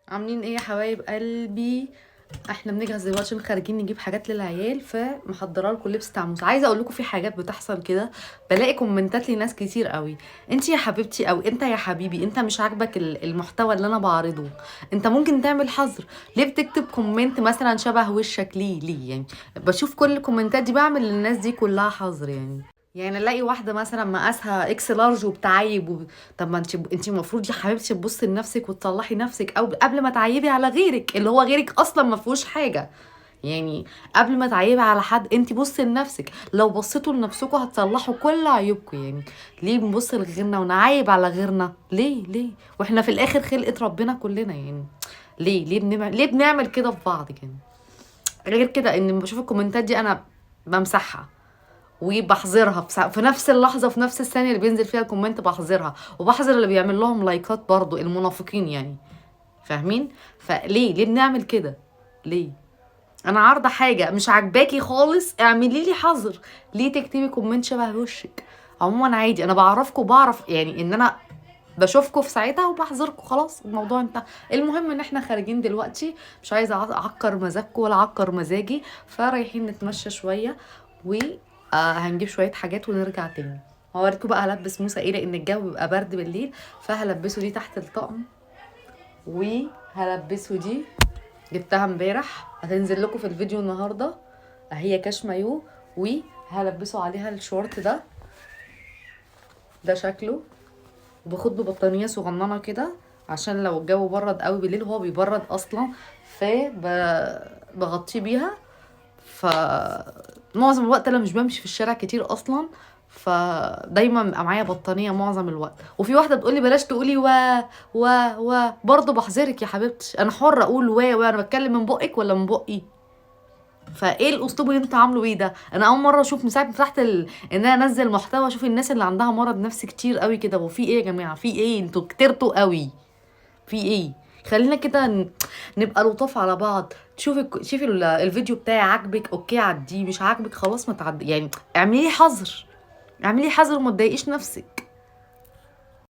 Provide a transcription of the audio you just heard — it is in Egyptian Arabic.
عاملين ايه يا حبايب قلبي؟ احنا بنجهز دلوقتي عشان خارجين نجيب حاجات للعيال، فمحضره لكم لبس بتاع موسى. عايزه اقول لكم في حاجات بتحصل كده، بلاقي كومنتات لناس كتير قوي: انت يا حبيبتي او انت يا حبيبي، انت مش عاجبك المحتوى اللي انا بعرضه، انت ممكن تعمل حظر. ليه بتكتب comment مثلا شبه وشك؟ ليه ليه يعني؟ بشوف كل الكومنتات دي بعمل للناس دي كلها حظر. يعني الاقي واحدة مثلا مقاسها X large وبتعيب طب ما انت المفروض يا حبيبتي تبصي لنفسك وتصلحي نفسك او قبل ما تعيبي على غيرك، اللي هو غيرك اصلا ما فيهوش حاجة. يعني قبل ما تعيبي على حد انت بصي لنفسك، لو بصيتوا لنفسكم هتصلحوا كل عيوبكم. يعني ليه بنبص لغيرنا ونعايب على غيرنا؟ ليه ليه واحنا في الاخر خلقة ربنا كلنا؟ يعني ليه ليه بنعمل، ليه بنعمل كده في بعض؟ يعني غير كده ان بشوف الكومنتات دي انا بمسحها وبحظرها في نفس اللحظة، في نفس الثانية اللي بينزل فيها ال comment بحظرها، وبحظر اللي بيعمل لهم لايكات برضو، المنافقين يعني، فاهمين؟ فليه ليه بنعمل كده؟ ليه؟ انا عارضه حاجة مش عاجباكي خالص، اعملي لي حظر. ليه تكتبي comment شبه وشك؟ عموما عادي، انا بعرفكم، بعرف يعني ان انا بشوفكم في ساعتها وبحذركم، خلاص الموضوع انتهى. المهم ان احنا خارجين دلوقتي، مش عايزه اعكر مزاجكم ولا اعكر مزاجي، فرايحين نتمشى شوية و هنجيب شوية حاجات ونرجع تاني. هوريكم بقى هلبس موسى ايه، لان الجو بيبقى برد بالليل، فهلبسه دي تحت الطقم، وهلبسه دي جبتها امبارح، هتنزل لكم في الفيديو النهارده، هي كاش مايو، وهلبسه عليها الشورت ده، ده شكله. وباخد له بطانيه صغننه كده عشان لو الجو برد قوي بالليل، هو بيبرد اصلا، فبغطيه بيها. ف معظم الوقت انا مش بمشي في الشارع كتير اصلا، فدايما بيبقى معايا بطانيه معظم الوقت. وفي واحدة بتقولي بلاش تقولي و و و، برضه بحذرك يا حبيبتي، انا حره اقول و و، انا بتكلم من بقك ولا من بقي؟ فايه الاسلوب اللي انتوا عامله بيه ده؟ انا اول مرة اشوف من ساعة ما فتحت ان انا انزل محتوى، اشوف الناس اللي عندها مرض نفسي كتير قوي كده. وفي ايه يا جماعة؟ في ايه؟ انتوا كترتوا قوي، في ايه؟ خلينا كده نبقى لطاف على بعض. شوفي الفيديو بتاعي عاجبك okay عديه، مش عاجبك خلاص ما تعدي، يعني اعملي حظر، اعملي حظر وما تضايقيش نفسك.